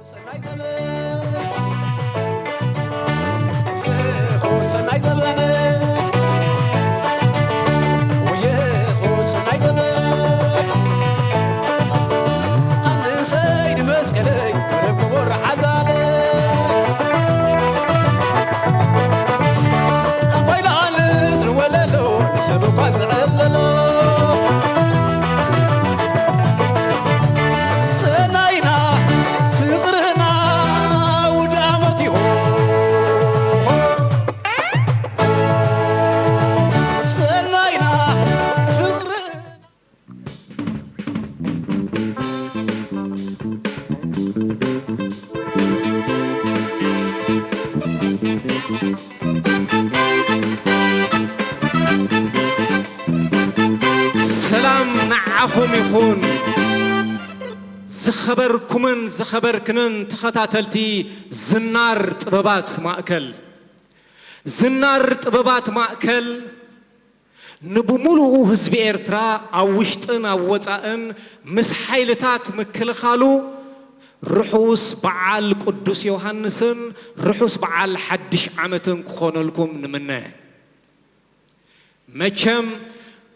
ሰናይ ዘመን፣ ወየኾ ሰናይ ዘመን፣ ወየኾ ሰናይ ዘመን፣ ኣንሰይ ድመስቀለይ፣ ረብ ክቡር ሓዛለ። ኣባይ ለዓልስ ንወለሎ፣ ንሰብ እኳ ዝዕለሎ። ሰናይና ፍቕርና ውዳመት ይኹን። ሰናይና ፍቕርና ሰላም ንዓኹም ይኹን። ዝኸበርኩምን ዝኸበርክንን ተኸታተልቲ ዝናር ጥበባት ማእከል። ዝናር ጥበባት ማእከል ንብምሉኡ ህዝቢ ኤርትራ ኣብ ውሽጥን ኣብ ወጻእን ምስ ሓይልታት ምክልኻሉ ርሑስ በዓል ቅዱስ ዮሃንስን ርሑስ በዓል ሓድሽ ዓመትን ክኾነልኩም ንምነ። መቸም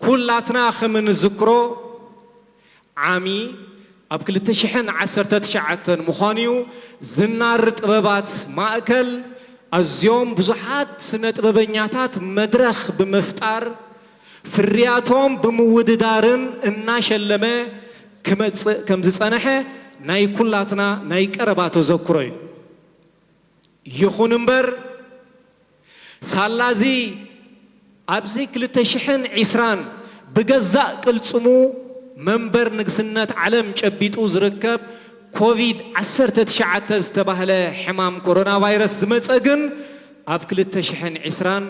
ኩላትና ከም እንዝክሮ ዓሚ ኣብ ክልተ ሽሕን ዓሰርተ ትሽዓተን ምዃኑ እዩ። ዝናር ጥበባት ማእከል ኣዝዮም ብዙሓት ስነ ጥበበኛታት መድረኽ ብምፍጣር ፍርያቶም ብምውድዳርን እናሸለመ ክመጽእ ከም ዝጸንሐ ናይ ኩላትና ናይ ቀረባ ተዘክሮ እዩ። ይኹን እምበር፣ ሳላዚ ኣብዚ ክልተ ሽሕን ዕስራን ብገዛእ ቅልጽሙ መንበር ንግስነት ዓለም ጨቢጡ ዝርከብ ኮቪድ ዓሰርተ ትሽዓተ ዝተባህለ ሕማም ኮሮና ቫይረስ ዝመጸ ግን፣ ኣብ ክልተ ሽሕን ዕስራን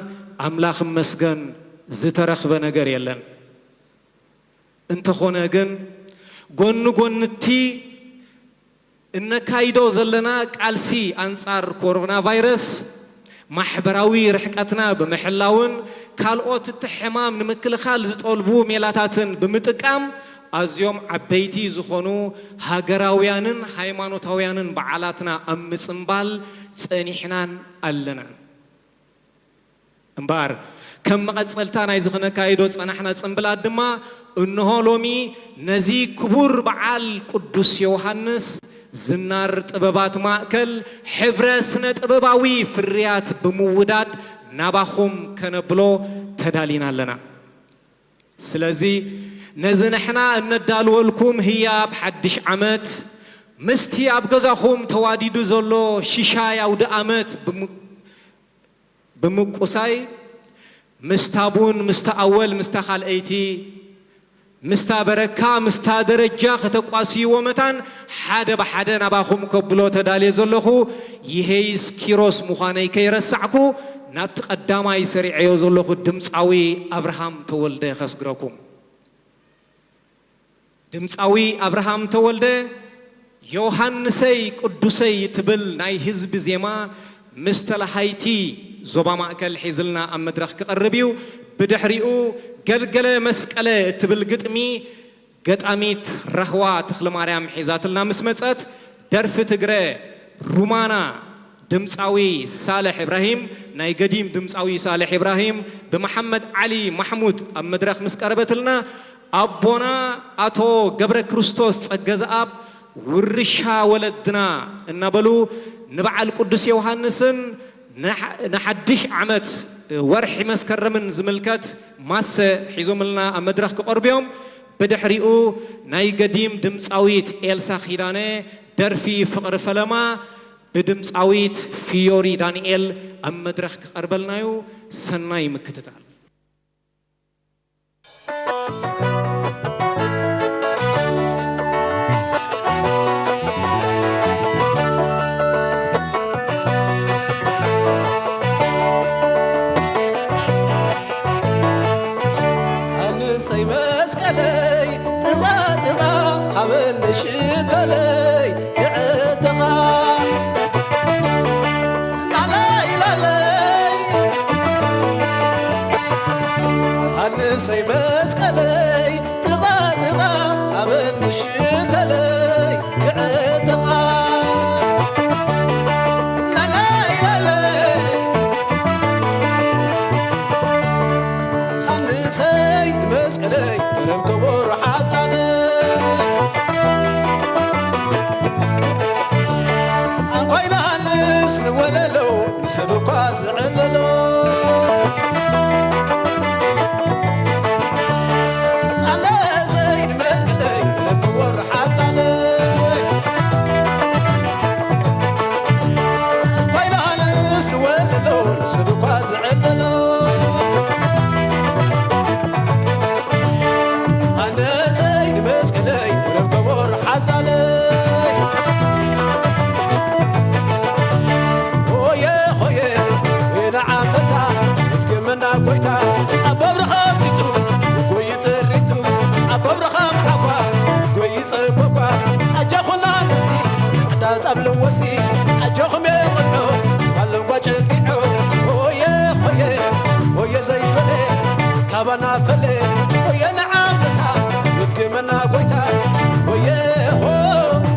ኣምላኽ ይመስገን ዝተረኽበ ነገር የለን። እንተኾነ ግን፣ ጎኒ ጎኒ እቲ እነካይዶ ዘለና ቃልሲ ኣንጻር ኮሮና ቫይረስ፣ ማሕበራዊ ርሕቀትና ብምሕላውን ካልኦት እቲ ሕማም ንምክልኻል ዝጠልቡ ሜላታትን ብምጥቃም፣ ኣዝዮም ዓበይቲ ዝኾኑ ሃገራውያንን ሃይማኖታውያንን በዓላትና ኣብ ምጽንባል ጸኒሕናን ኣለናን። እምበኣር፣ ከም መቐጸልታ ናይዚ ክነካይዶ ዝጸናሕና ጽምብላት ድማ፣ እንሆ ሎሚ ነዚ ክቡር በዓል ቅዱስ ዮሃንስ ዝናር ጥበባት ማእከል ሕብረ ስነ ጥበባዊ ፍርያት ብምውዳድ ናባኹም ከነብሎ ተዳሊና ኣለና። ስለዚ ነዚ ንሕና እነዳልወልኩም ህያብ ሓድሽ ዓመት ምስቲ ኣብ ገዛኹም ተዋዲዱ ዘሎ ሽሻይ ኣውደ ኣመት ብም-፣ ብምቁሳይ ምስታ ቡን፣ ምስታ ኣወል፣ ምስታ ካልኣይቲ፣ ምስታ በረካ፣ ምስታ ደረጃ ከተቋስይዎ መታን ሓደ ብሓደ ናባኹም ከብሎ ተዳልየ ዘለኹ ይሄይስ ኪሮስ ምዃነይ ከይረሳዕኩ ናብቲ ቀዳማይ ሰሪዐዮ ዘለኹ ድምፃዊ ኣብርሃም ተወልደ ከስግረኩም። ድምፃዊ ኣብርሃም ተወልደ ዮሃንሰይ ቅዱሰይ እትብል ናይ ህዝቢ ዜማ ምስ ተለሃይቲ ዞባ ማእከል ሒዝልና ኣብ መድረኽ ክቐርብ እዩ። ብድሕሪኡ ገልገለ መስቀለ እትብል ግጥሚ ገጣሚት ራህዋ ተኽለማርያም ሒዛትልና ምስ መጸት፣ ደርፊ ትግረ ሩማና ድምፃዊ ሳልሕ ኢብራሂም፣ ናይ ገዲም ድምፃዊ ሳልሕ ኢብራሂም ብመሓመድ ዓሊ ማሕሙድ ኣብ መድረኽ ምስ ቀረበትልና፣ ኣቦና ኣቶ ገብረ ክርስቶስ ጸገዝኣብ ውርሻ ወለድና እናበሉ ንበዓል ቅዱስ ዮሃንስን ንሓ-፣ ንሓድሽ ዓመት ወርሒ መስከረምን ዝምልከት ማሰ ሒዞምልና ኣብ መድረኽ ክቐርቡ እዮም። ብድሕሪኡ ናይ ገዲም ድምፃዊት ኤልሳ ኪዳነ ደርፊ ፍቕሪ ፈለማ ብድምፃዊት ፊዮሪ ዳንኤል ኣብ መድረኽ ክቐርበልና እዩ። ሰናይ ምክትታል። ኣንሰይ መስቀለይ ጥቓ ጥቓ ሃበኒ ሽቶለይ ክዕጥቓ ላለይ ላለይ ኣንሰይ መስቀለይ ጥቓ ጥቓ ሃበኒ ሽቶለይ ክዕጥቓ ንወለሎ ንሰብ እኳ ዝዕለሎ ኣነ ዘይንመስክለይ ረብወር ሓሳነ ኮይና ንስ ንወለሎ ንሰብ እኳ ዝዕለሎ ኣነ ዘይንመስክለይ ረብወር ሓሳነ ሆየ ሆየ ንዓመታ ክትገመና ጎይታ ኣብ በብረኻ ኣፍጢጡ ጎይ ጥሪቱ ኣብ በብረኻ ምዓኳ ጎይ ጸጎኳ ኣጃኹና ንሲ ጻዕዳ ጻብ ልወሲ ኣጆኹም የቕንዑ ባለንጓ ጨልጊዑ ሆየ ሆየ ሆየ ዘይበለ ካባና ፈለ ሆየ ንዓመታ ይድግመና ጎይታ ሆየ ሆ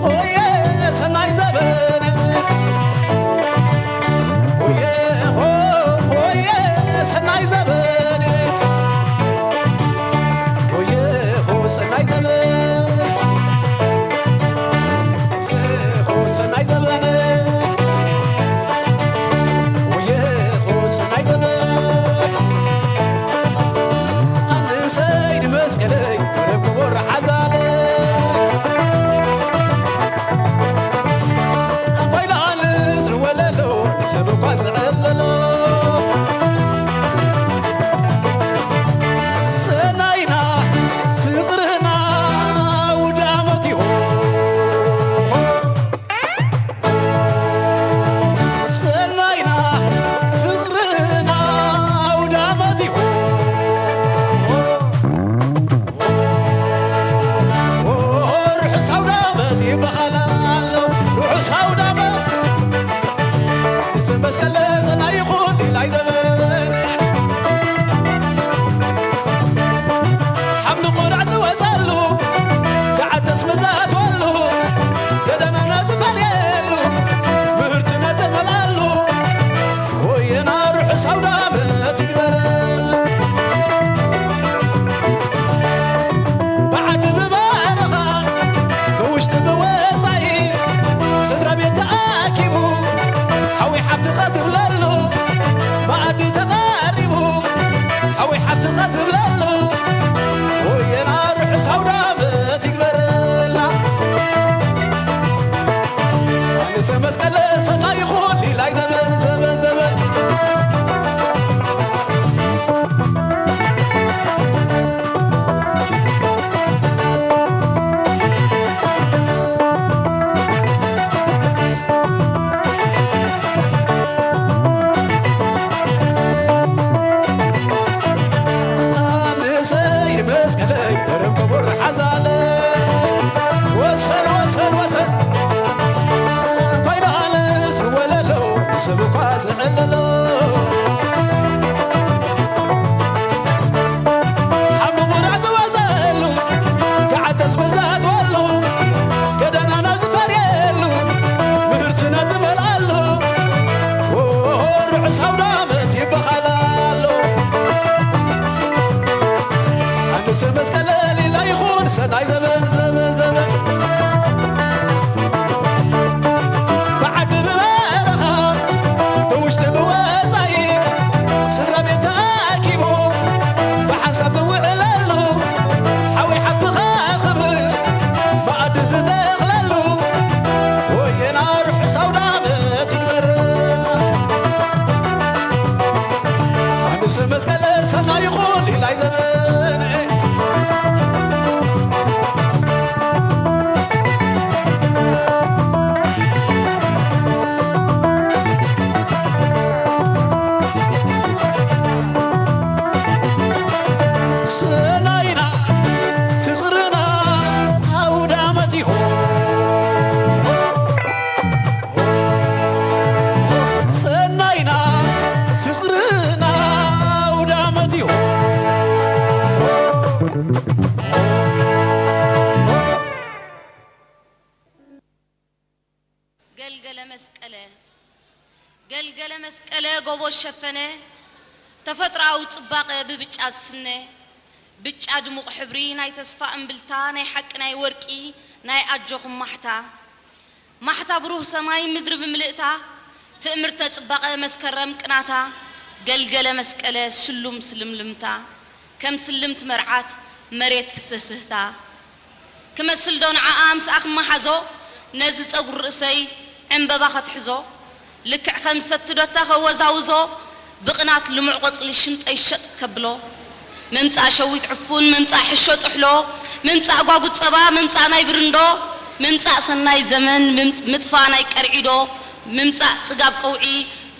ሆየ ሰናይ ዘበነ ሆየ ሆ ሆየ ሰናይ ዘበነ ሆየ ሆ ሰናይ ዘበነ ሆየ ሆ ሰናይ ዘበነ ሆየ ሆ ሰናይ ዘበነ ኣንሰይ ድመስከለይ ረብኩቦ ረሓዛለ ኣባይላ ኣንስ ንወለሎ ሰብ እኳ ዝዕለሎ ሰናይና ፍቕርና ውዳመት ይኹን ሰናይና ፍቕርና ውዳመት ይኹን ርሑስ ኣውዳመት ይበሃል ኣሎ ርሑስ ኣውዳመት ንስም መስቀል ሰናይ ይኹን ኢላይ ዘበን ሓምሊ ቁራዕ ዝወፀሉ ገዓት ተስመዛትወሉ ገደናና ዝፈርየሉ ምህርትና ዘመልኣሉ ወየና ርሑስ ኣውዳመት ይግበረ ብዓዲ ብበረኻ ብውሽጢ ብወፃኢ ስድራ ቤት ተኣኪቡ ሓዊ ሓፍትኻ ትብለሉ መኣዲ ተቐሪቡ ሓዊ ሓፍትኻ ዝብለሉ ወየና ርሑስ ኣውዳመት ይግበረልና ኣንሰ መስቀል ሰናይ ይኹን ሊላይ ዘበን ዘበን ዘበን ገልገለ መስቀለ ገልገለ መስቀለ ጎቦ ሸፈነ ተፈጥሮኣዊ ጽባቐ ብብጫ ዝስነ ብጫ ድሙቕ ሕብሪ ናይ ተስፋ እምብልታ ናይ ሓቂ ናይ ወርቂ ናይ ኣጆኹም ማሕታ ማሕታ ብሩህ ሰማይ ምድሪ ብምልእታ ትእምርተ ጽባቐ መስከረም ቅናታ፣ ገልገለ መስቀለ ስሉም ስልምልምታ፣ ከም ስልምቲ መርዓት መሬት ፍሰስህታ። ክመስል ዶ ንዓኣ ምስኣ ክመሓዞ፣ ነዚ ጸጉሪ ርእሰይ ዕምበባ ከትሕዞ፣ ልክዕ ከም ሰቲ ዶታ ከወዛውዞ፣ ብቕናት ልሙዕ ቆጽሊ ሽምጠይ ሸጥ ከብሎ። ምምጻእ ሸዊት ዕፉን፣ ምምጻእ ሕሾ ጥሕሎ፣ ምምጻእ ጓጉድ ጸባ፣ ምምጻእ ናይ ብርንዶ፣ ምምጻእ ሰናይ ዘመን፣ ምም-፣ ምጥፋእ ናይ ቀርዒዶ፣ ምምጻእ ጽጋብ ቀውዒ፣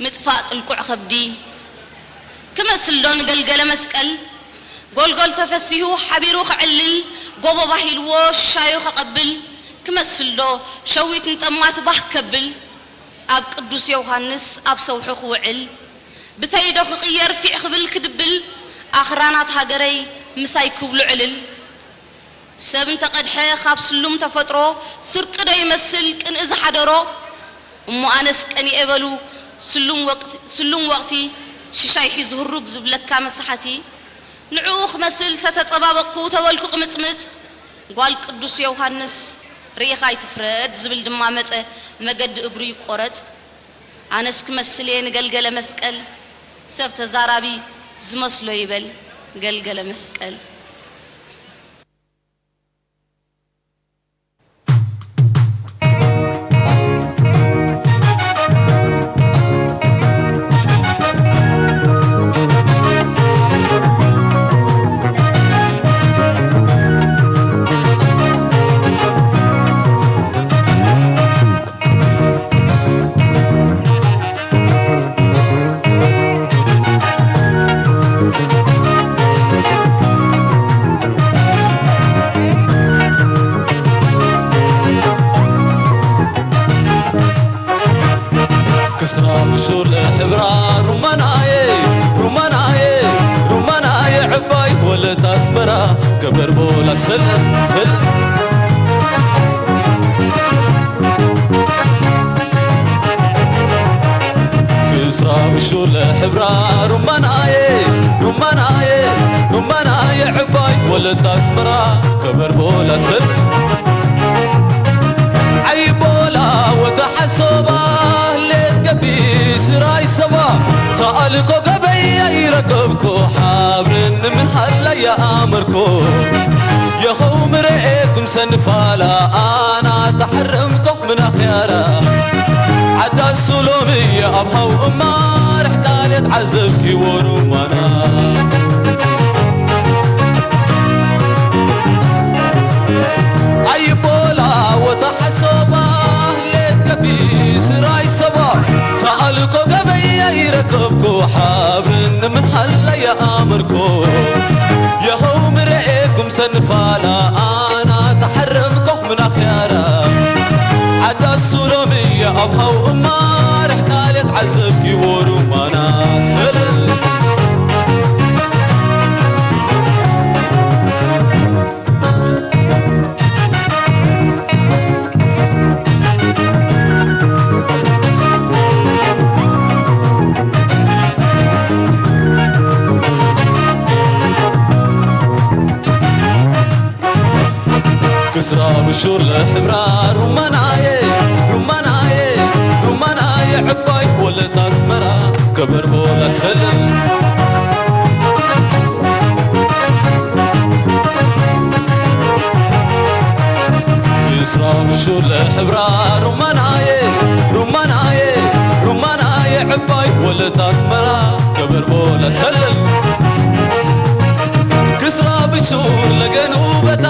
ምጥፋእ ጥልቁዕ ከብዲ። ክመስል ዶ ንገልገለ መስቀል፣ ጎልጎል ተፈሲሁ ሓቢሩ ከዕልል፣ ጎቦ ባሂልዎ ሻዩ ከቐብል። ክመስል ዶ ሸዊት ንጠማት ባህ ከብል፣ ኣብ ቅዱስ ዮሃንስ ኣብ ሰውሑ ክውዕል። ብተይዶ ክቕየር ፊዕ ክብል ክድብል፣ ኣኽራናት ሃገረይ ምሳይ ክብሉ ዕልል። ሰብ እንተቐድሐ ካብ ስሉም ተፈጥሮ፣ ስርቂ ዶ ይመስል ቅንኢ ዝሓደሮ? እሞ ኣነስ ቀኒኤ በሉ ስሉም ወቕቲ፣ ስሉም ወቕቲ፣ ሽሻይ ሒዙ ህሩግ ዝብለካ መሳሓቲ። ንዕኡ ክመስል ተተጸባበቕኩ ተበልኩ ቅምጽምጽ፣ ጓል ቅዱስ ዮሃንስ ርኢኻ ኣይትፍረድ ዝብል ድማ መጸ፣ መገዲ እግሩ ይቆረጽ። ኣነስ ክመስል እየ ንገልገለ መስቀል፣ ሰብ ተዛራቢ ዝመስሎ ይበል ገልገለ መስቀል። ክስራ ብሹር ለሕብራ ሩማናየ፣ ሩማናየ፣ ሩማናየ ዕባይ ወለት ኣስመራ ከበርቦላ ሰለም ሰለም። ክስራ ብሹር ለሕብራ ሩማናየ፣ ሩማናየ፣ ሩማናየ ዕባይ ወለት ኣስመራ ከበርቦላ ሰለም። ዓይቦላ ወተሓሶባ ሌት ገቢ ስራይ ሰባ ሰኣልኮ ገበይ ኣይረከብኮ ሓብርን ምን ሃላ ይኣመርኮ የኸው ምረኤኩም ሰንፋላ ኣና ተሓረምኮ ምን ኣኽያራ ዓዳ ሱሎም እየ ኣብ ሃው እማርሕ ቃልየት ዓዘብኪ ወሩማና ኣይቦላ ወታ ሓሶባ ሌት ገቢ ስራይ ሰባ ሰኣልኮ ገበይ ኣይረከብኮ ሓብርን ምን ሃላ ይኣመርኮ የኸው ምረኤኩም ሰንፋላ ኣና ተሓረምኮ ምን ኣኽያራ ዓዳ ሱሎም እየ ኣብ ሃው እማርሕ ቃልየት ዓዘብኪ ወሩማና ሰለል ክስራ ብሹር ለሕብራ ሩማናየ ሩማናየ ሩማናየ ዕባይ ወለት ኣስመራ ከበርቦላ ሰለም ክስራ ብሹር ለሕብራ ሩማናየ ሩማናየ ሩማናየ ዕባይ ወለት ኣስመራ ከበርቦላ ሰለም ክስራ ብሹር ለገኑ በታ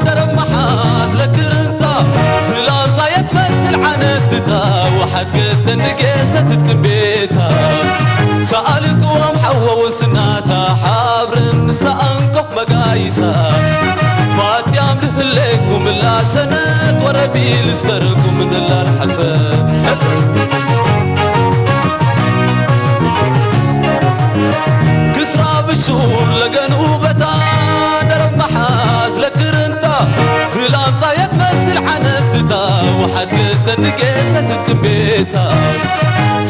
ደረብ መሓዝ ለክርንታ ዝላምጻ የትመስል ዓነትታ ወሓድ ገተን ንጌሰ ትትቅቤታ ሰኣልክዎም ሓወ ወስናታ ሓብርን ንሳ ኣንኮ መጋይሳ ፋጽያም ልህሌኩም እላ ሰነት ወረቢል ዝተረኩም ንላል ሓልፈት ሰለም ክስራ ብሹር ለገኑ በታ ደረብ መሓዝ ለክርንታ ዝላምጻ የትመስል ዓነትታ ወሓድ ገተን ንጌሰ ትትቅቤታ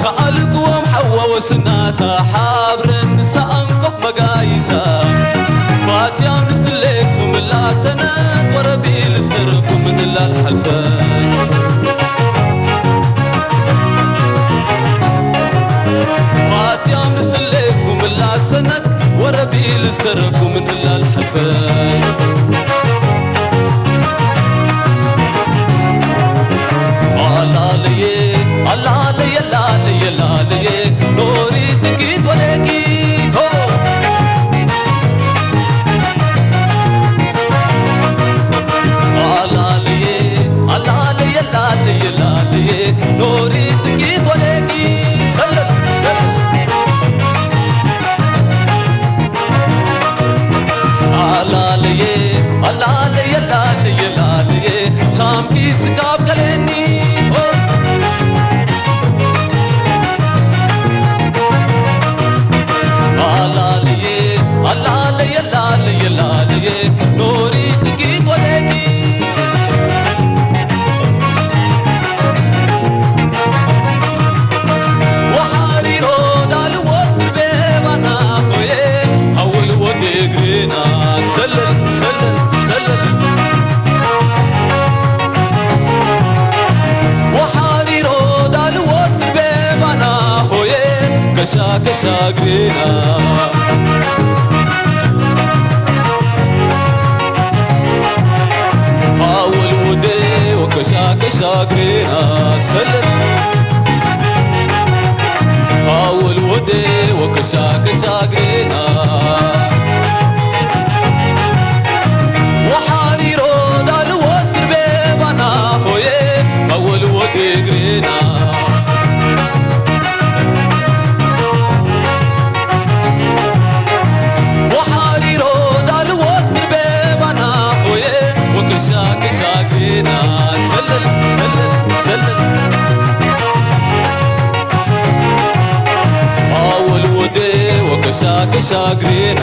ሰኣልክዎም ሓዋ ወስናታ ሓብረን ንሳ ኣንኮ መጋይሳ ፋጽያም ንትሌኩም እላ ሰነት ወረቢል ዝተረኩም ንላል ሓልፈት ወረቢል ዝተረጉም ንላል ሕልፈት ኣላልየ ኣላልየ ኣላልየ ኣላልየ ኖሪ ጥቂት ወደቂ ሆ ኣላልየ ኣላልየ ኣላልየ ኣላልየ ኖሪ ጥቂት ወደቂ ሰለል ሰለል ኣላልየ ኣላልየ ኣላልየ ኣላልየ ሳምኪ ስጋብ ከለኒ ሆ ኣላልየ ኣላልየ ኣላልየ ኣላልየ ኖሪ ጥቂት ወደቂ ወሓሪሮ ዳልዎ ስርቤ ባና ሆየ ሃወል ወዲ እግርና ሰለል ሰለል ሰለል ወሓሪሮ ዳልዎ ስርቤ ባና ሆየ ከሻ ከሻ እግርና ኣወል ወደ ወከሻ ከሻ እግርና ሰለል ኣወል ወደ ወከሻ ከሻ እግርና ወሓሪሮ ዳልዎ ስርቤ ባና ሆየ ኣወል ወደ እግርና ወሓሪሮ ዳልዎ ስርቤ ባና ሆየ ወከሻ ከሻ እግርና ሰለል ሰለል ሰለል ኣወል ወደ ወከሻ ከሻ እግርና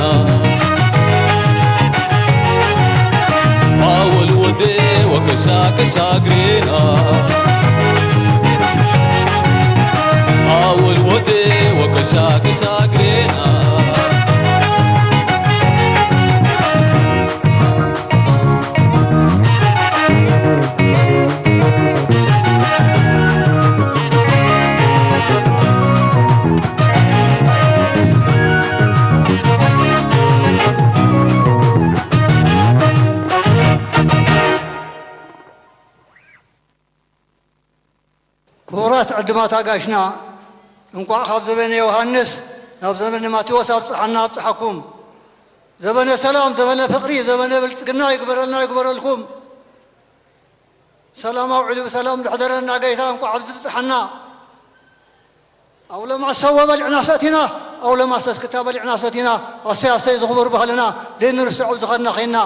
ኣወል ወደ ወከሻ ከሻ እግርና ኣወል ወደ ወከሻ ከሻ እግርና ክቡራት ዕድማት ኣጋይሽና፣ እንቋዕ ካብ ዘበነ ዮሃንስ ናብ ዘበነ ማቴዎስ ኣብጽሓና ኣብጽሓኩም። ዘበነ ሰላም፣ ዘበነ ፍቕሪ፣ ዘበነ ብልጽግና ይግበረልና ይግበረልኩም። ሰላም ኣውዒሉ ብሰላም ዘሕደረና ጌታ እንቋዕ ኣብዚ ብጽሓና። ኣውለማሰ ወበሊዕና ሰቲና፣ ኣውለማሰ እስክታ በሊዕና ሰቲና፣ ኣስተይ ኣስተይ ዝኽቡር ባህልና ደይንርስዖ ዝኸድና ኸይና።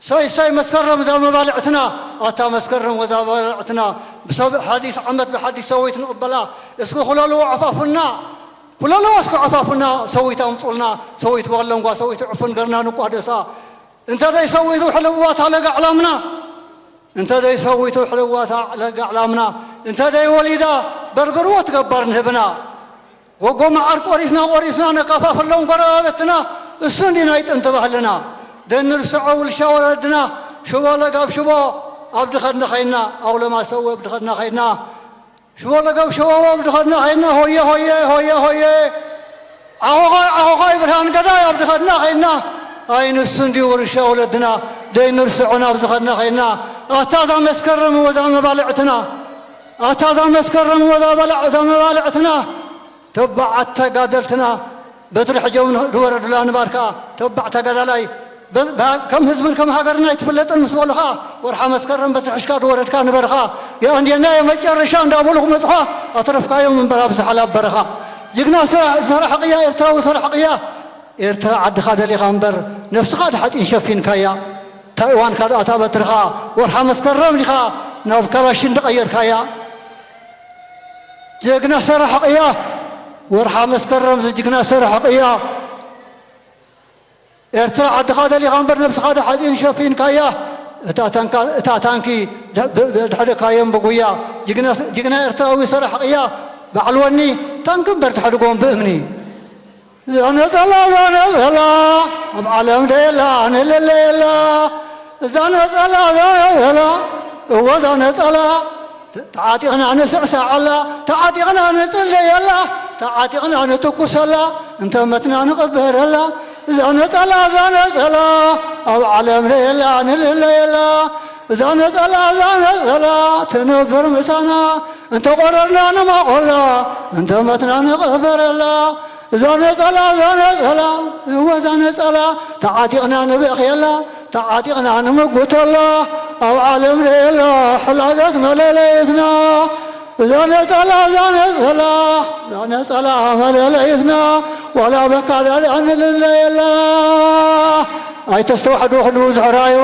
ሰይ ሰይ መስከረም እዛ መባልዕትና፣ ኣታ መስከረም ወዛ መባልዕትና፣ ብሰብ ሓዲስ ዓመት ብሓዲስ ሰዊት ንቕበላ። እስኪ ኩለልዎ ዓፋፉና፣ ኩለልዎ እስኪ ዓፋፉና፣ ሰዊት ኣምጹልና፣ ሰዊት በለንጓ፣ ሰዊት ዕፉን ገርና ንቋደሳ። እንተ ደይ ሰዊቱ ሕልዋት ኣለጋ ዕላምና፣ እንተ ደይ ሰዊቱ ሕልዋት ኣለጋ ዕላምና፣ እንተ ደይ ወሊዳ በርብርዎ ትገባር ንህብና። ጎጎ መዓር ቆሪስና ቆሪስና ነከፋፍሎም ጎረባብትና፣ እሱ እንዲ ናይ ጥንቲ ባህልና። ደንርስዖ ውልሻ ወለድና፣ ሽቦ ለጋብ ሽቦ ኣብ ድኸድና ኸይድና፣ ኣውለማሰዊ ኣብ ድኸድና ኸይድና። ሽቦ ለጋብ ሽቦ ኣብ ድኸድና ኸይድና፣ ሆየ ሆየ ሆየ ሆየ። ዓኾኻይ ዓኾኻይ ብርሃን ገዳይ ኣብ ድኸድና ኸይድና። ኣይ ንሱ እንዲ ውርሻ ወለድና፣ ደይንርስዖ ናብ ዝኸድና ኸይድና። ኣታ እዛ መስከረም ወዛ መባልዕትና፣ ኣታ እዛ መስከረም ወዛ በላዕ እዛ መባልዕትና። ተባዓት ተጋደልትና በትሪ ሕጆም ዝወረዱላ ንባርካ። ተባዕ ተጋዳላይ በ-፣ በ-፣ ከም ህዝብን ከም ሃገርን ኣይትፍለጥን ምስ በሉኻ፣ ወርሓ መስከረም በትሪ ሕሽካ ዝወረድካ ንበርኻ። የቐንየልና የመጨረሻ እንዳበሉ ክመጹኻ ኣትረፍካዮም እምበር ኣብዝሓላ በረኻ። ጅግና ስራ-፣ ዝሰርሐ ቅያ፣ ኤርትራዊ ዝሰርሐ ቅያ። ኤርትራ ዓድኻ ደሊኻ እምበር ነብስኻ ድሓጺን ሸፊንካያ። ታይዋንካ ደኣ እታ በትርኻ ወርሓ መስከረም ዲኻ ናብ ካላሽን ዝቐየርካያ። ጅግና ሰራሕ ቅያ፣ ወርሓ መስከረም ዝጅግና ሰራሕ ቅያ። ኤርትራ ዓድኻ ደሊኻ እምበር ነብስኻ ድሓጺን ሸፊንካያ። እታ ታንካ-፣ እታ ታንኪ ድ-፣ ብ-፣ ብ-፣ ድሕደካዮም ብጉያ። ጅግና ስ-፣ ጅግና ኤርትራዊ ሰራሕ ቅያ። በዓል ወኒ ታንኪ እምበር ትሕድጎም ብእምኒ። እዛ ነጸላ፣ እዛ ነጸላ፣ ኣብ ዓለም ደየላ፣ ንለለየላ። እዛ ነጸላ፣ እዛ ነጸላ፣ እወ እዛ ነጸላ። ተዓጢቕና ንስዕስዓላ፣ ተዓጢቕና ንጽለየላ፣ ተዓጢቕና ንትኩሰላ። እንተ መትና ንቕበረላ እዛ ነጸላ፣ እዛ ነጸላ ኣብ ዓለም ለየላ ንልለየላ። እዛ ነጸላ፣ እዛ ነጸላ ትነብር ምሳና፣ እንተ ቆረርና ንማቖላ፣ እንተ መትና ንቕበረላ። እዛ ነጸላ፣ እዛ ነጸላ፣ እወ እዛ ነጸላ ተዓጢቕና ንበኽየላ፣ ተዓጢቕና ንምጉተላ፣ ኣብ ዓለም ለየላ ሕላገት መለለይትና። እዛ ነጸላ፣ እዛ ነጸላ፣ እዛ ነጸላ መለለይትና፣ ዋላ በካዳዳ ንልለየላ። ኣይተስተዋሕዱ ክንዱ ዝሕራይዎ።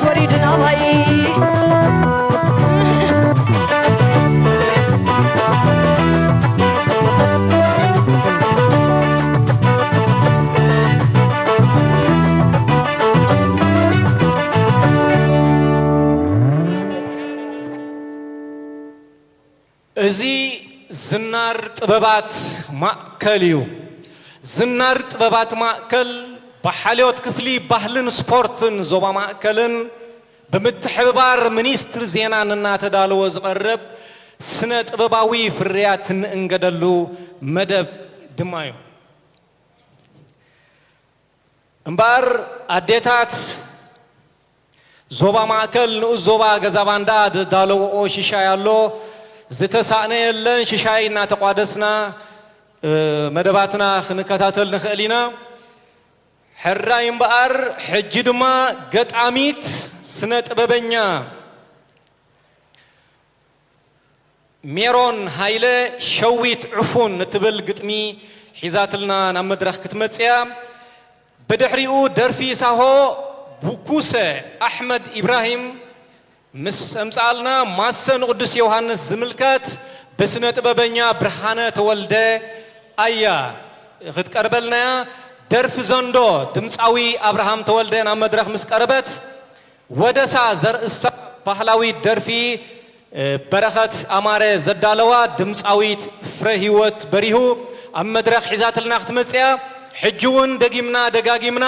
ወሪዱ ናባይ። እዚ ዝናር ጥበባት ማእከል እዩ። ዝናር ጥበባት ማእከል ብሓልዮት ክፍሊ ባህልን ስፖርትን ዞባ ማእከልን ብምትሕብባር ሚኒስትሪ ዜናን እናተዳለወ ዝቐርብ ስነ ጥበባዊ ፍርያት እንእንገደሉ መደብ ድማ እዩ። እምበኣር ኣዴታት ዞባ ማእከል ንኡስ ዞባ ገዛ ባንዳ ዘዳለውኦ ሽሻይ ኣሎ። ዝተሳእነ የለን። ሽሻይ እናተቋደስና መደባትና ክንከታተል ንኽእል ኢና። ሕራይ እምበኣር ሕጂ ድማ ገጣሚት ስነ ጥበበኛ ሜሮን ሃይለ ሸዊት ዕፉን እትብል ግጥሚ ሒዛትልና ናብ መድረኽ ክትመጽእ እያ። ብድሕሪኡ ደርፊ ሳሆ ቡኩሰ ኣሕመድ ኢብራሂም ምስ ኣምጽኣልና ማሰ ንቅዱስ ዮሃንስ ዝምልከት ብስነ ጥበበኛ ብርሃነ ተወልደ ኣያ ክትቀርበልና እያ። ደርፊ ዘንዶ ድምጻዊ ኣብርሃም ተወልደ ናብ መድረኽ ምስ ቀረበት ወደሳ ዘርእስታ ባህላዊት ደርፊ በረኸት ኣማረ ዘዳለዋ ድምፃዊት ፍረህይወት በሪሁ ኣብ መድረኽ ሒዛትልና ክትመፅእ እያ። ሕጂ እውን ደጊምና ደጋጊምና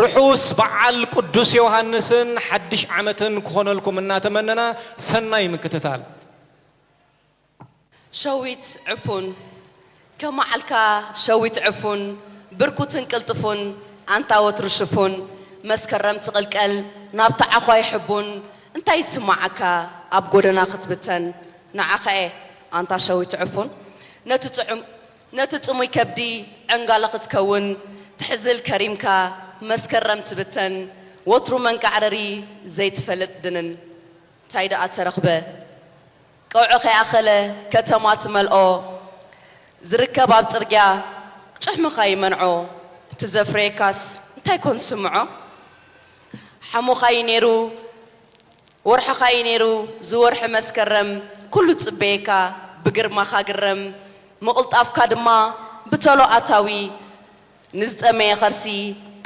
ርሑስ በዓል ቅዱስ ዮሃንስን ሓድሽ ዓመትን ክኾነልኩም እናተመነና ሰናይ ምክትታል። ሸዊት ዕፉን፣ ከማዓልካ ሸዊት ዕፉን፣ ብርኩትን ቅልጥፉን፣ ኣንታ ወትሩ ሽፉን፣ መስከረም ትቕልቀል ናብቲ ዓዃይ ሕቡን፣ እንታይ ይስማዓካ ኣብ ጎደና ክትብተን፣ ንዓኻ'የ ኣንታ ሸዊት ዕፉን፣ ነቲ ጥዑም ነቲ ጽሙይ ከብዲ ዕንጋለ ክትከውን፣ ትሕዝል ከሪምካ መስከረም ትብተን፣ ወትሩ መንቃዕረሪ ዘይትፈልጥ ድንን። ታይ ደኣ ተረኽበ ቀውዒ ከይኣኸለ ከተማ ትመልኦ ዝርከብ ኣብ ጽርግያ ጭሕምኻ ይመንዖ እቲ ዘፍረየካስ እንታይ ኮን ስምዖ ሓሙኻ እዩ ነይሩ ወርሕኻ እዩ ነይሩ ዝወርሒ መስከረም ኩሉ ጽበየካ ብግርማኻ ግረም ምቕልጣፍካ ድማ ብተሎ ኣታዊ ንዝጠመየ ኸርሲ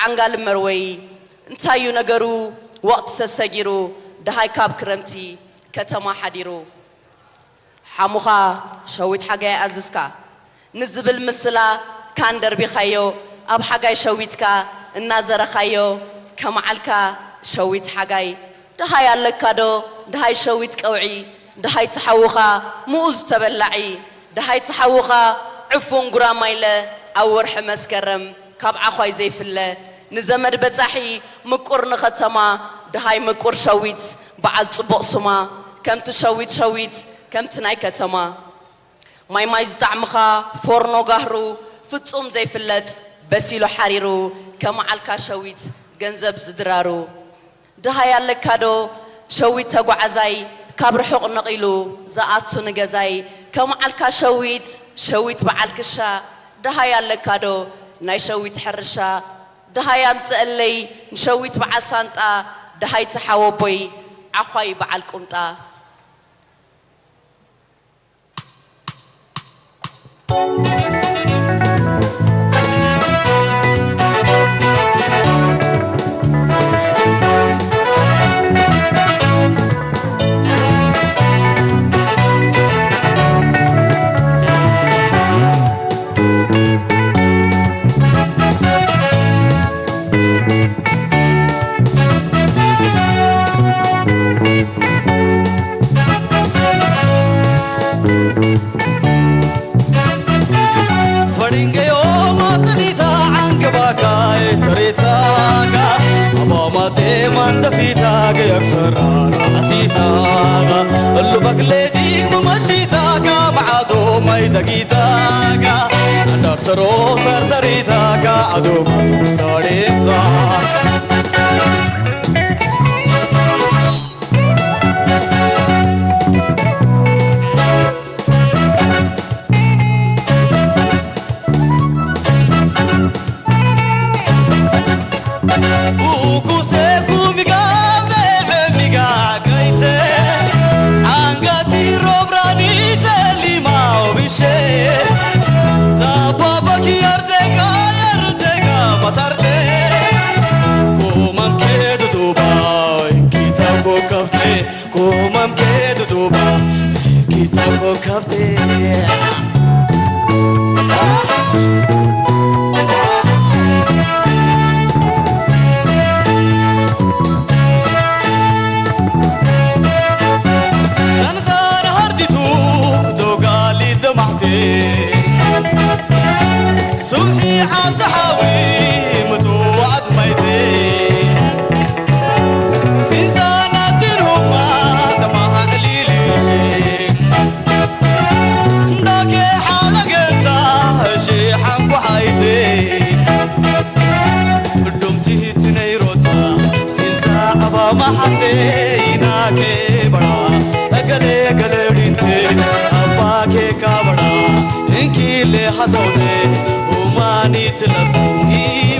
ዓንጋሊ መርወዪ እንታዩ ነገሩ ወቕቲ ሰሰጊሩ ደሃይ ካብ ክረምቲ ከተማ ሓዲሩ ሓሙኻ ሸዊት ሓጋይ ኣዝዝካ ንዝብል ምስላ ካን ደርቢኻዮ ኣብ ሓጋይ ሸዊትካ እናዘረኻዮ ከመዓልካ ሸዊት ሓጋይ ደሃይ ኣለካ ዶ ደሃይ ሸዊት ቀውዒ ደሃይ ትሓውኻ ምኡዝ ተበላዒ ደሃይ ትሓውኻ ዕፉን ጉራማይለ ኣብ ወርሒ መስከረም ካብ ዓዃይ ዘይፍለ ንዘመድ በጻሒ ምቁር ንኸተማ ደሃይ ምቁር ሸዊት በዓል ጽቡቕ ሱማ ከምቲ ሸዊት ሸዊት ከምቲ ናይ ከተማ ማይ ማይ ዝጣዕምኻ ፎርኖ ጋህሩ ፍጹም ዘይፍለጥ በሲሉ ሓሪሩ ከመዓልካ ሸዊት ገንዘብ ዝድራሩ ደሃይ ኣለካ ዶ ሸዊት ተጓዓዛይ ካብ ርሑቕ ነቒሉ ዝኣቱ ንገዛይ ከመዓልካ ሸዊት ሸዊት በዓል ክሻ ደሃይ ኣለካ ዶ ናይ ሸዊት ሕርሻ ደሃይ ኣምጽአለይ ንሸዊት በዓል ሳንጣ ደሃይ ተሓወቦይ ዓዃይ በዓል ቁምጣ። ፈሪንገዮ ማስኒታ ዓንገባካ ተሬታጋ ኣባማቴ ማንደፊታጋ የክሰራ ራዕሲታጋ እሉ በክሌዲግ መመሺታጋ መዓዶ ማይ ደጊታጋ ኣንዳር ሰሮ ሰርሰሪታጋ ኣዶ ማዶ ተሬታ ሱብሒ ዓሳ ሓዊ ምጽዋት ማይቲ፣ ሲንዛ ናድን ሁማ ተማዕሊል ሺ፣ እንዳኬ ሓለገንታ ሺ ሓንኳሓይቲ፣ ብዱምቲ ትነይሮታ ሲንዛ ኣባ ማሓቴ፣ ኢና ኬበራ እገሌ ገሌ ሪንቲ፣ ኣባ ኬካ በራ እንኪሌ ሓሳውቴ፣ ኡማኒ ትለብቲ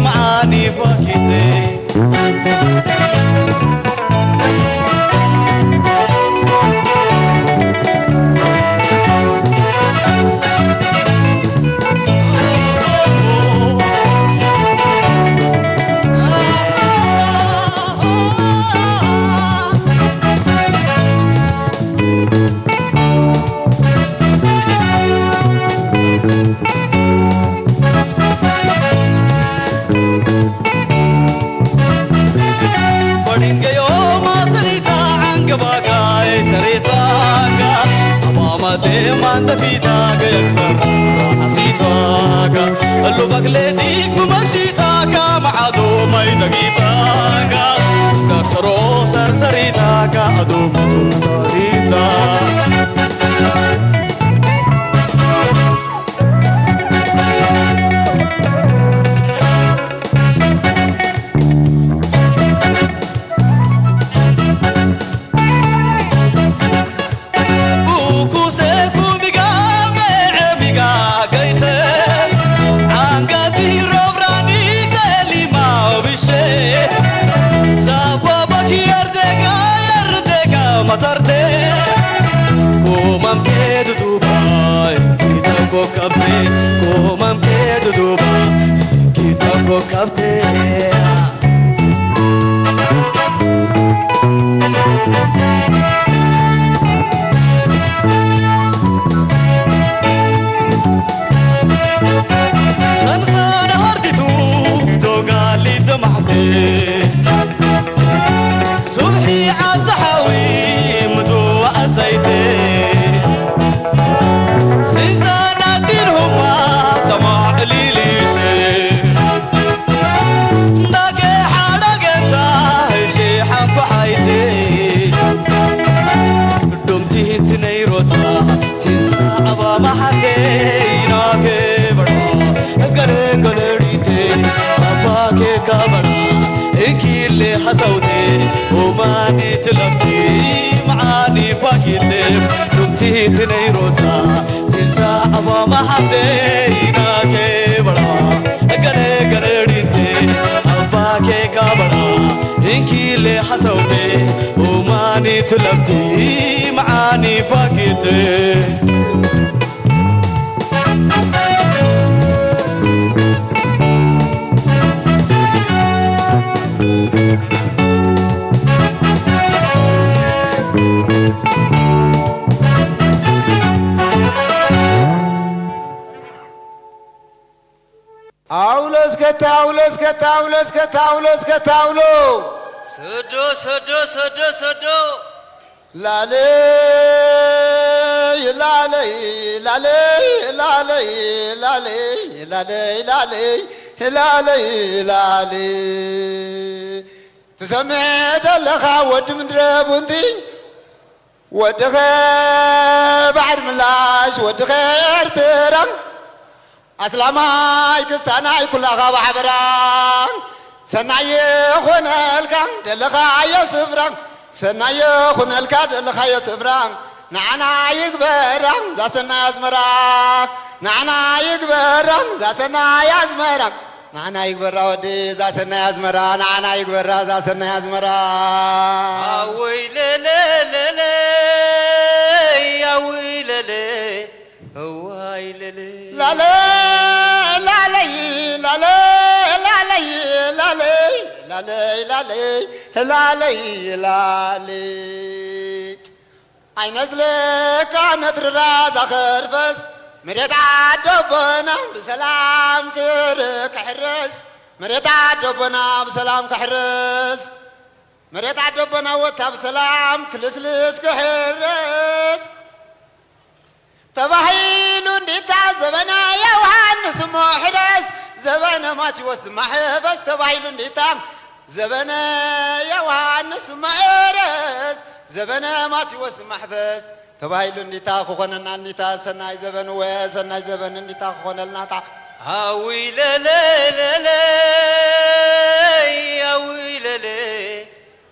መዓኒ ፋኪቴ። ፈሪንገዮ ማሰሊታ ዓንገባካ ተሬታካ፣ ኣባማቴ ማንደፊታ ገየክሰር ሓሲታካ፣ እሉ በክሌቲክ መመሺታካ፣ መዓዶ ማይ ደጊታካ፣ ደርሰሮ ሰርሰሪታካ፣ ኣዶ ሙዱታሪታ። ቡኩሴ ኩሚጋ ሜዐ ሚጋ ገይተ፣ ዓንጋቲ ረብራኒ ዘሊማ ብሼ፣ ዛባባኪ የርደጋ የርደጋ መተርቴ፣ ኩማም ኬዱ ዱባይ ኪተኮ ከብቴ፣ ኩማም ኬዱ ዱባይ ኪተኮ ከብቴ። ሰንሰን ሃርዲቱ ቶጋሊ ደማዕቲ፣ ሱብሒ ዓሳ ሓዊ ምጽዋዕ ሰይቲ፣ ሲንዛ ናዲን ሁማ ተማዕሊል ሺ፣ እንዳጌ ሓረገታ ሺ ሓንኳሓይቲ፣ ዱምቲ ትነይሮታ ሲንዛ ኣባ ማሓቴ፣ ኢና ኬበራ እገለ ገለ ሪንቴ፣ ኣባ ኬካ በራ እንኪሌ ሓሳውቴ፣ ኡማኒ ትለብቲ መዓኒ ፋኪቴ፣ ዱምቲ ትነይሮታ ሲንዛ ኣባ ማሓቴ፣ ኢና ኬበራ እገለ ገለ ሪንቴ፣ ኣባ ኬካ በራ እንኪሌ ሓሳውቴ፣ ኡማኒ ትለብቲ መዓኒ ፋኪቴ። ኣውሎ እስከ ታውሎ፣ እስከ ታውሎ፣ እስከ ታውሎ፣ እስከ ታውሎ። ሰዶ፣ ሰዶ፣ ሰዶ፣ ሰዶ። ላሌ፣ ላሌ፣ ላሌ፣ ላሌ፣ ላሌ፣ ላሌ፣ ላሌ፣ ላሌ። ትሰምዕ ዘለኻ ወዲ ምድረ ቡንቲ፣ ወድኸ ባሕሪ ምላሽ፣ ወድኸ ኤርትራ፣ ኣስላማይ ክስታናይ ኩላኻ ብሓበራ፣ ሰናይ ይኹነልካ ደለኻዮ ስፍራ፣ ሰናይ ይኹነልካ ደለኻዮ ስፍራ፣ ንዓና ይግበራ ዛሰናይ ኣስመራ፣ ንዓና ይግበራ ዛሰናይ ኣስመራ። ንዓና ይግበራ ወዲ ዛሰናይ ኣዝመራ፣ ንዓና ይግበራ ዛሰናይ ኣዝመራ። ኣወይ ለለ ለለ፣ ኣወይ ለለ፣ እዋይ ለለ። ላለ፣ ላለይ፣ ላለ፣ ላለይ፣ ላለይ፣ ላለይ፣ ላለይ፣ ላለይ፣ ላለይ። ኣይነዝለካ ነድርራ ዛኸርፈስ፣ መሬት ዓደቦና ብሰላም ክር-፣ ክሕረስ፣ መሬት ዓደቦና ብሰላም ክሕረስ፣ መሬት ዓደቦና ወታ ብሰላም ክልስልስ ክሕረስ ተባሂሉ እንዲ እንዲታ፣ ዘበነ ዮሃንስ እሞ ሕረስ፣ ዘበነ ማቴዎስ ድማ ሕፈስ ተባሂሉ እንዲታ፣ ዘበነ ዮሃንስ እሞ ሕረስ፣ ዘበነ ማቴዎስ ድማ ሕፈስ ተባሂሉ እንዲታ፣ ክኾነና እንዲታ፣ ሰናይ ዘበን ወ-፣ ሰናይ ዘበን እንዲታ ክኾነልናታ። ኣዊለለለለይ፣ ኣዊለለይ።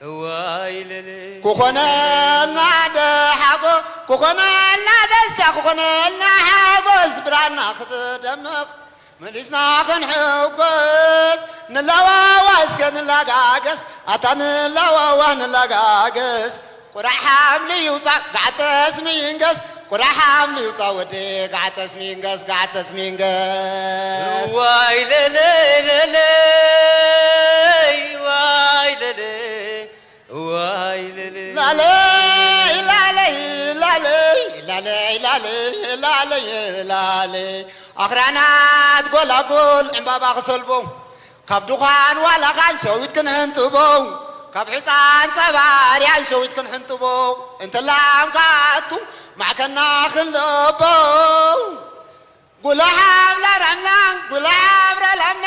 እዋይ ለለ። ክኾነልና ደሓጎ፣ ክኾነልና ደስታ፣ ክኾነልና ሓጎስ፣ ብራና ክትደምቕ፣ መሊስና ክንሕጎስ፣ ንላዋዋ እስከ ንላጋገስ፣ ኣታ ንላዋዋ ንላጋገስ። ቁራዕ ሓምሊ ይውፃእ፣ ጋዕተስ ምይንገስ፣ ቁራዕ ሓምሊ ይውፃእ፣ ወዲ ጋዕተስ ምይንገስ፣ ጋዕተስ ምይንገስ። እዋይ ለለ ለለ፣ እዋይ ለለ፣ እዋይ ለለ። ላለይ፣ ላለይ፣ ላለይ፣ ላለይ፣ ላለይ፣ ላለይ፣ ላለይ። ኣኽራናት ጎላጉል ዕምባባ ክሰልቦ፣ ካብ ድዃን ዋላኻን ሸዊት ክንሕንጥቦ፣ ካብ ሕፃን ጸባርያን ሸዊት ክንሕንጥቦ፣ እንተላም ካቱ ማዕከና ክንለቦ። ጉላሓም ላራምና፣ ጉላሓም ረላምና፣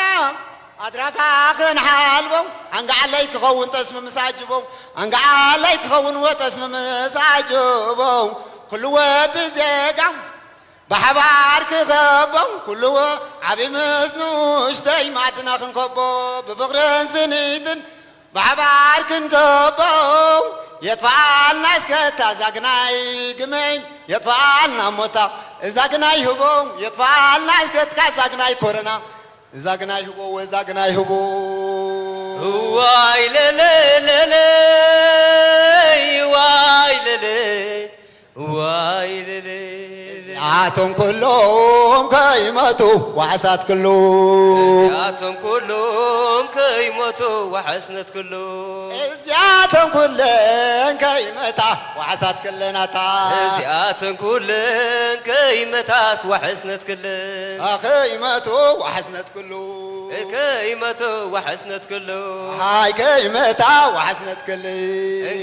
ኣድራጋ ክንሓልቦ፣ ኣንጋዓለይ ክኸውን ጠስሚ ምስ ኣጅቦ፣ ኣንጋዓለይ ክኸውን ወጠስሚ ምስ ኣጅቦ፣ ኩሉ ወዲ ዜጋ ብሓባር ክኸቦ፣ ኩሉ ዓብዪ ምስ ንኡሽተይ ማዕድና ክንከቦ፣ ብፍቕርን ስኒትን ብሓባር ክንከቦ፣ የጥፍኣልና እስከ እታ ዛግናይ ግመይ፣ የጥፍኣልና እሞ እታ እዛ ግናይ ህቦ፣ የጥፍኣልና እስከ እታ ዛግናይ ኮረና፣ እዛ ግናይ ህቦ፣ ወዛ ግናይ ህቦ። እዋይ ለለ ለለ፣ እዋይ ለለ። እዋይ ለለ። እዚኣቶም ኩሎም ከይመቱ ዋሕሳት ክሉ። እዚኣቶም ኩሎም ከይመቱ ዋሕስነት ክሉ። እዚኣቶም ኩለን ከይመታ ዋሕሳት ክለናታ። እዚኣቶም ኩለን ከይመታስ ዋሕስነት ክለን። ከይመቱ ዋሕስነት ክሉ። ከይመቱ ዋሕስነት ክሉ። ሃይ ከይመታ ዋሕስነት ክል።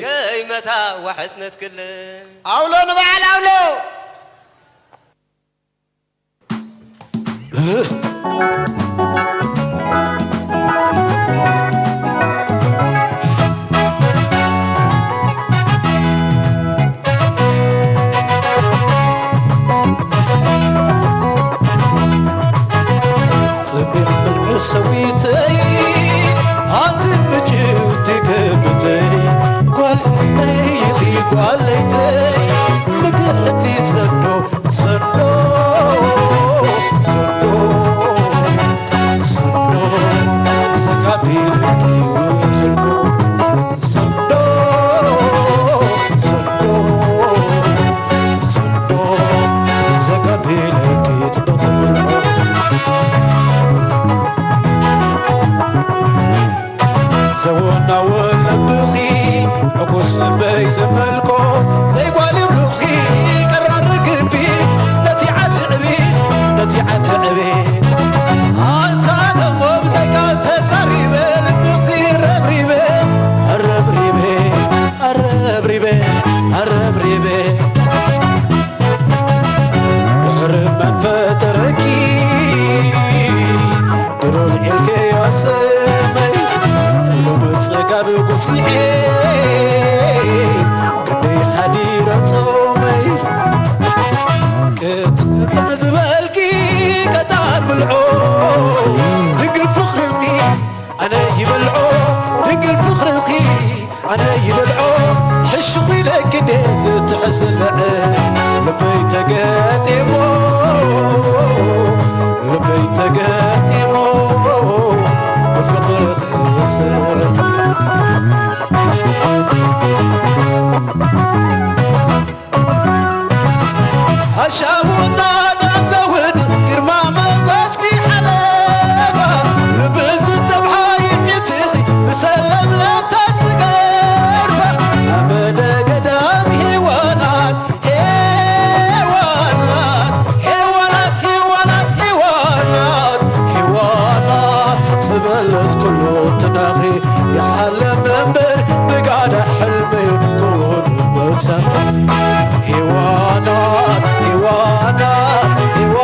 ከይመታ ዋሕስነት ክል። ኣውሎ ንበዓል ኣውሎ። ጽብቕ ብልዒ ሰዊተይ፣ ኣንቲ ምጭውቲ ክብተይ፣ ጓል ዓመይ ኢኺ ጓለይተይ፣ ምክእቲ ሰዶ፣ ሰዶ፣ ሰዶ፣ ሰዶ፣ ሰጋቢልኪ ውዕልኩ። ሰዶ፣ ሰዶ፣ ሰዶ፣ ዘጋቢለኪ ጽብቕቲ መልክዑ። ዘወናወ ልብኺ፣ ዕጉስ ልበይ ዘመልኮ፣ ዘይጓል ብኺ ቀራር ግቢ፣ ነቲ ዓትዕቢ፣ ነቲ ዓትዕቢ። ኣንታ ደሞ ብዘይቃል ተዛሪበ፣ ልብኺ ረብሪበ፣ ረብሪበ። ኣረብሪበ፣ ኣረብሪበ። ድሕሪ መን ፈጠረኪ? ድሮ ልዒልከዮ ስመይ። ሎሚ ጽጋብ ጉሲዐ፣ ክንደይ ሓዲረ ጾመይ። ቅጥንጥን ዝበልኪ ቀጣን ብልዖ፣ ድንግል ፍቕርኺ ኣነ ይበልዖ ድንግል ፍቕርኺ ኣነ ይበልዖ ሕሹኽ ኢለኪ እንዴ ዝትሕዝልዕ ልበይ ተገጢሞ ልበይ ተገጢሞ ብፍቕርኺ ይስዕ ኣሻቡና ዳንዘውድ ግርማ መጎስኪ ሓለፋ ልቢ ዝተብሃ ይዕትኺ ብሰለምለምታ ዝገርፋ ኣመደ ገዳም ሄዋናት ሄዋናት ሄዋናት ሄዋናት ሄዋናት ሄዋናት ዝበለጽ ኩሉ ትናኺ ይሓለም እምበር ብጋዳ ሕልሚ ክውን መውሰን ሄዋናት ሄዋናት ሄዋ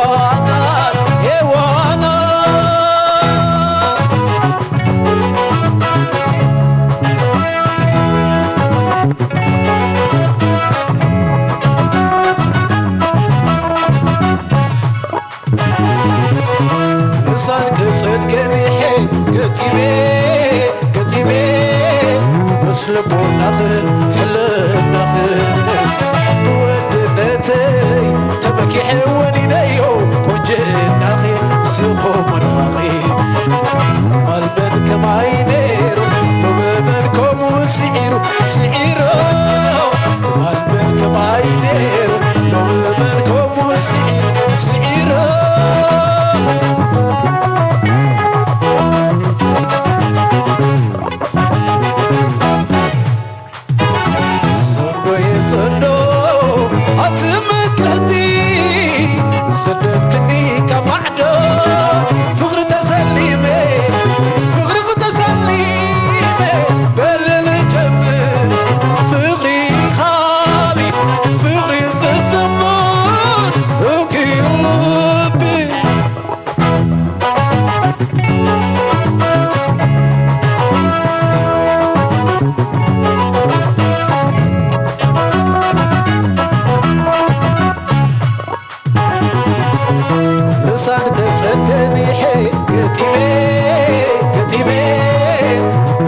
እትገኒሐ ገጢመ ገጢመ ምስ ልቦናኽን ሕልናኽን ወድነተይ ተመኪሐ ወኒነዮ ቁንጅናኺ ዝቑምናኺ ትማል መን ከማይ ነይሩ ሎሚ መን ከምኡ ስዒሩ ስዒሩ ትማል መን ከማይ ነይሩ ሎሚ መን ከምኡ ስዒሩ ስዒሩ ዘንዶየ ዘንዶ ኣቲ ምክሕቲ ሰደድክኒ ካብ ማዕዶ ፍቕሪ ተሰሊመ ፍቕሪ ተሰሊመ በል ንጀምር ፍቕሪ ኻቢ ፍቕሪ ዝዝምር እንክዩ ልቢ ልሳን ተጨት ገኒሐ ገጢመ ገጢመ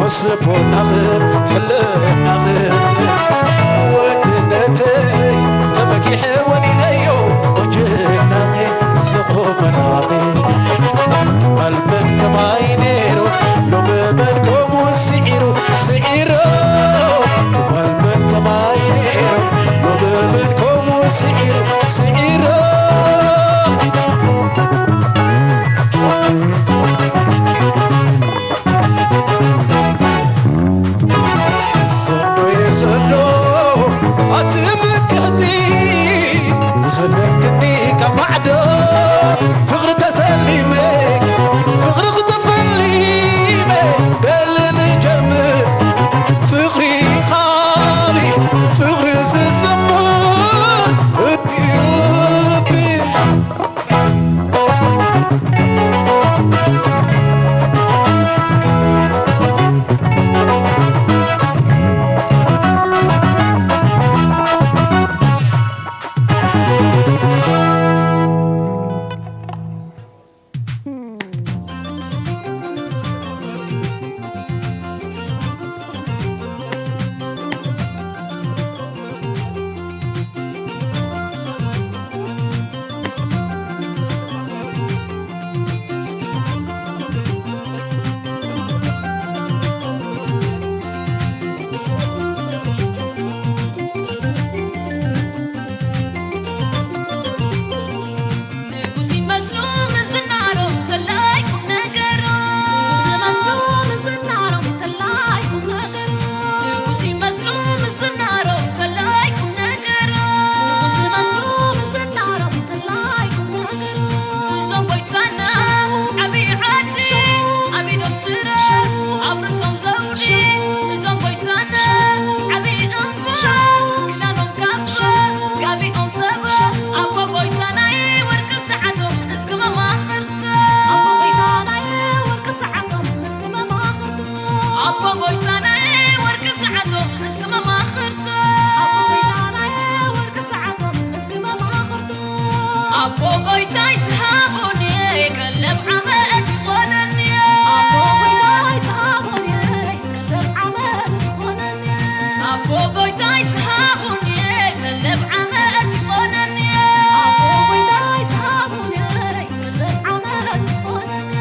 ምስ ልቦናኽን ሕልናኽን ወድነተይ ተመኪሐ ወኒነዮ ቁንጅናኺ ዝቑመናኺ ትማል መን ከማይ ነይሩ ሎሚ መን ከምኡ ስዒሩ ስዒሩ ትማል መን ከማይ ነይሩ ሎሚ መን ከምኡ ስዒሩ ስዒሩ ሰንዶየ ሰንዶ ኣቲ ምክሕቲ ዝሰደክኒ ካብ ማዕዶ ፍቕሪ ተሰሊመ ፍቕሪ ክተፈሊመ በል ንጀምር ፍቕሪ ኻቢ ፍቕሪ ዝዝምር እቲ ልቢ ንጉስ ይመስሉ ምዝናሮም ተላይ ቁም ነገሮም ንጉስ ይመስሉ ምዝናሮም ተላይ ቁም ነገሮም ንጉስ ይመስሉ ምዝናሮም ተላይ ቁም ነገሮም ንጉስ ይመስሉ ምዝናሮም ተላይ ቁም ነገሮም እዞም ጎይታና ዓብዪ ዓዲ ዓብዪ ዶክትረ ኣብ ርእሶም ዘውዲ እዞም ጎይታና ዓብዪ እምባ ክዳኖም ካባ ጋቢኦም ተባ ኣቦ ጎይታናይ ወርቂ ሰዓቶም እስኪ መማኽርታ ኣቦ ጎይታናይ ወርቂ ሰዓቶም እስኪ መማኽርታ ኣቦ ጎይታናይ ወርቂ ሰዓቶም እስኪ መማኽርታ ኣቦ ጎይታናይ ወርቂ ሰዓቶም እስኪ መማኽርታ ኣቦ ጎይታይ ዝሃቡኒ ቀለብ ዓመት ይኾነኒ ኣቦ ጎይታይ ዝሃቡኒ ቀለብ ዓመት ይኾነኒ ኣቦ ጎይታይ ዝሃቡኒ ቀለብ ዓመት ይኾነኒ ኣቦ ጎይታይ ዝሃቡኒ ቀለብ ዓመት ይኾነኒ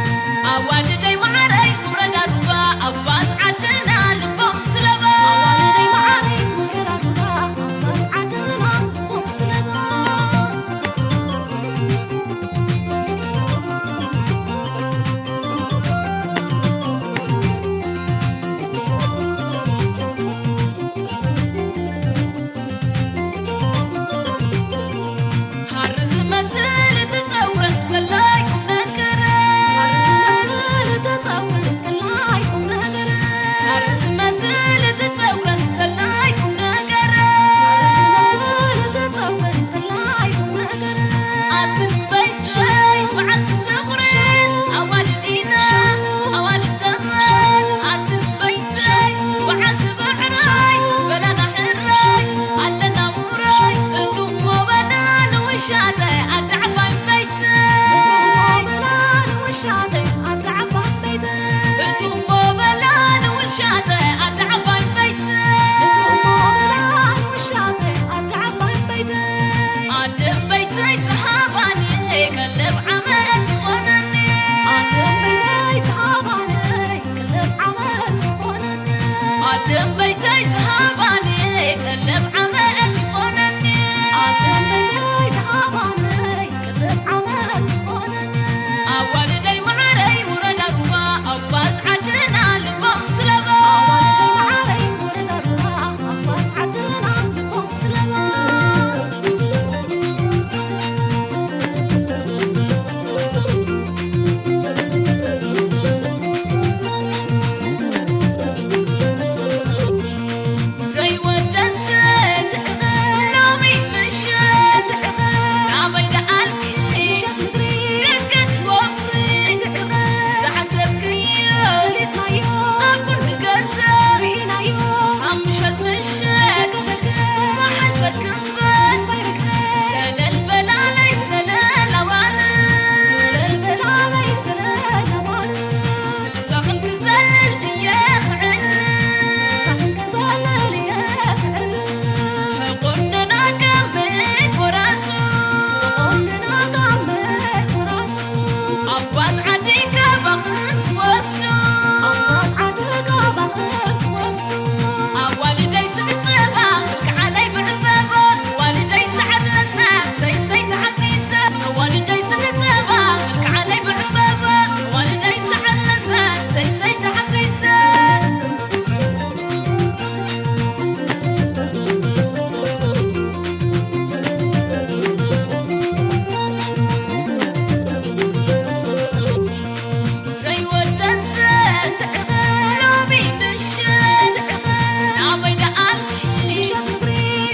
ኣዋልደይ መዓረይ ውረዳ ዱባ ኣባስ ዓድና ልቦም ስለባ ኣዋልደይ መዓረይ ውረዳ ዱባ ኣባስ ዓድና ልቦም ስለባ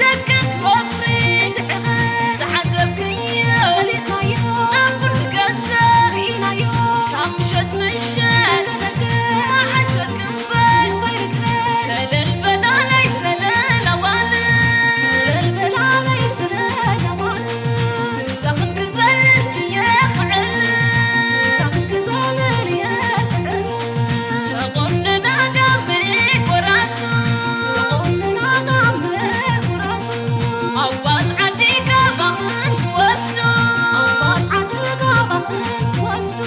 ደቀት ወፍሪ ዝሓሰብክዮ ኣብ ኩሉ ገዛ ካብ ምሸት ምሸት መሓሸት ክንበር ሰለል በላለይ ሰለል ኣዋል ሰለል በላለይ ሰለል ኣዋል ምሳኽን ክዘልል እየ ክዕል ምሳኽን ክዘልል እየ ክዕል ተቆነና ጋመ ቆራሱ ተቆነና ጋመ ቆራሱ ኣዋዝ ዓዲ ጋባኽን ክወስዶ ኣዋዝ ዓዲ ጋባኽን ክወስዶ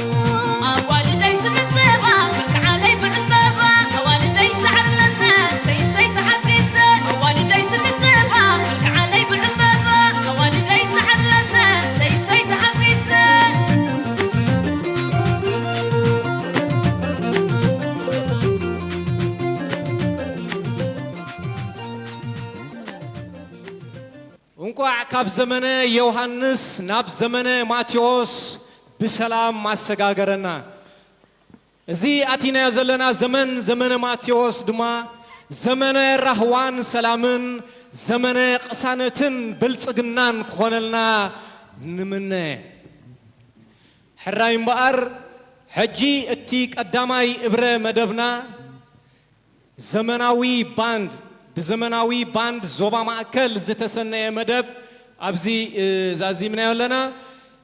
ኣዋልደይ ስምንተባ ክልክዓለይ ብዕምበባ ኣዋልደይ ሰዓር ለሰ ሰይሰይ ተሓፊሰ ኣዋልደይ ስምንተባ ክልክዓለይ ብዕምበባ ኣዋልደይ ሰዓር ለሰ ሰይሰይ ተሓፊሰ እንቋዕ ካብ ዘመነ ዮሃንስ ናብ ዘመነ ማቴዎስ ብሰላም ኣሰጋገረና። እዚ ኣቲናዮ ዘለና ዘመን ዘመነ ማቴዎስ ድማ ዘመነ ራህዋን ሰላምን ዘመነ ቅሳነትን ብልጽግናን ክኾነልና ንምነ። ሕራይ እምበኣር ሕጂ እቲ ቀዳማይ እብረ መደብና ዘመናዊ ባንድ ብዘመናዊ ባንድ ዞባ ማእከል ዝተሰነየ መደብ ኣብዚ ዛዚምናዮ ኣለና።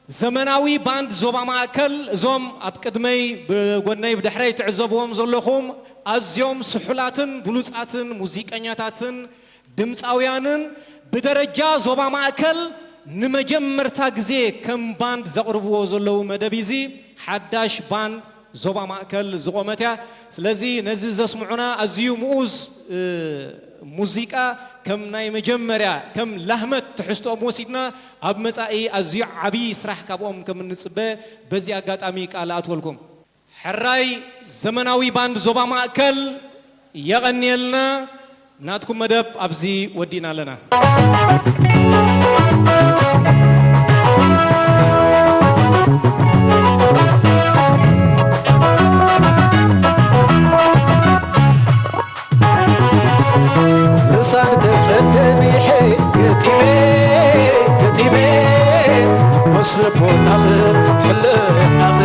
ዘመናዊ ባንድ ዞባ ማእከል እዞም ኣብ ቅድመይ ብጎድነይ ብድሕረይ ትዕዘብዎም ዘለኹም ኣዝዮም ስሑላትን ብሉጻትን ሙዚቀኛታትን ድምፃውያንን ብደረጃ ዞባ ማእከል ንመጀመርታ ግዜ ከም ባንድ ዘቕርብዎ ዘለዉ መደብ እዚ ሓዳሽ ባንድ ዞባ ማእከል ዝቖመት እያ። ስለዚ ነዚ ዘስምዑና ኣዝዩ ምኡዝ ሙዚቃ ከም ናይ መጀመርያ ከም ላህመት ትሕዝትኦም ወሲድና ኣብ መጻኢ ኣዝዩ ዓብዪ ስራሕ ካብኦም ከም እንጽበ በዚ ኣጋጣሚ ቃል ኣትወልኩም። ሕራይ ዘመናዊ ባንድ ዞባ ማእከል የቐንየልና። ናትኩም መደብ ኣብዚ ወዲእና ኣለና። ልሳን ተጨትከኒሐ ገጢመ ገጢመ ምስ ልቦናኽ ሕልናኽ